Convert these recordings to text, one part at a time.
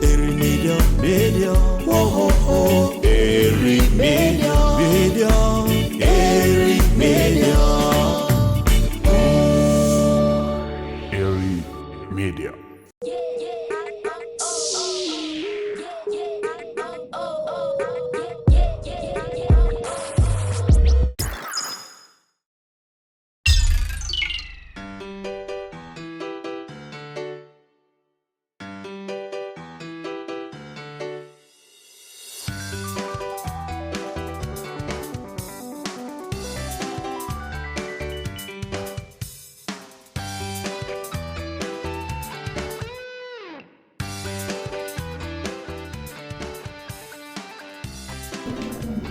Eri Media, Media, oh, oh, oh. Eri Media, Media, Eri Media. Eri Media.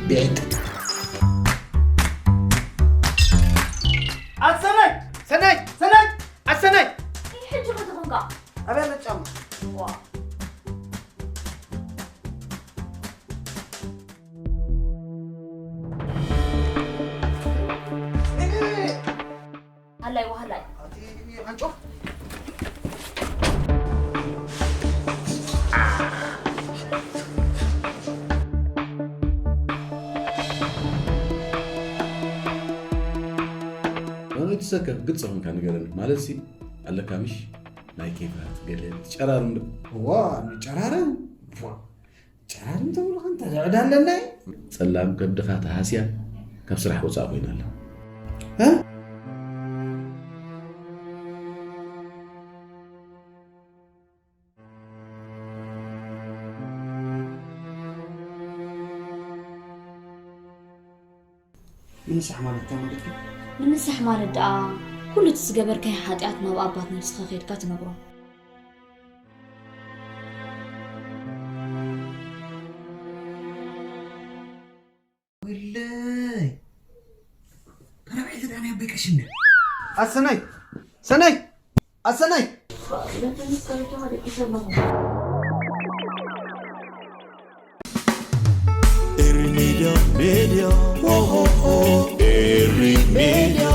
ቤት ኣሰናይ ሰናይ ሰናይ ኣሰናይ። ሕጂ ኸ ትኾንካ? ኣበይ ኣሎ ጫማ? ዋ። ሃላይ ዋሃላይ። ኣቲ ኣንጮ። ኣነ ትሰከፍ ግልጽ ኾንካ ንገረኒ። ማለትሲ ኣለካ ምሽ ናይ ኬፋት ገለ ትጨራርም ዶ? እዋ፣ ንጨራርም። ዋ፣ ጨራርም ተብሎ ኸንታ ዕዳ ኣለና እዩ። ጸላም ከብድኻ ተሃስያ ካብ ስራሕ ወጻእ ኮይና ኣላ። እ? ምንሳሕ ማለት እንታይ ማለት እዩ? ምንሳሕ ማለት ደኣ ኩሉ እቲ ዝገበርካዮ ሓጢኣት ናብ ኣባት ነብስኻ ከይድካ ትነግሮ። ወለይ፣ ካራብዒ ዝረኣናዮ ኣቦይ ቀሺ እንድዩ። ኣሰናይ፣ ሰናይ፣ ኣሰናይ። ኤሪ ሚድያ፣ ሚድያ፣ ሆ፣ ሆ፣ ሆ። ኤሪ ሚድያ፣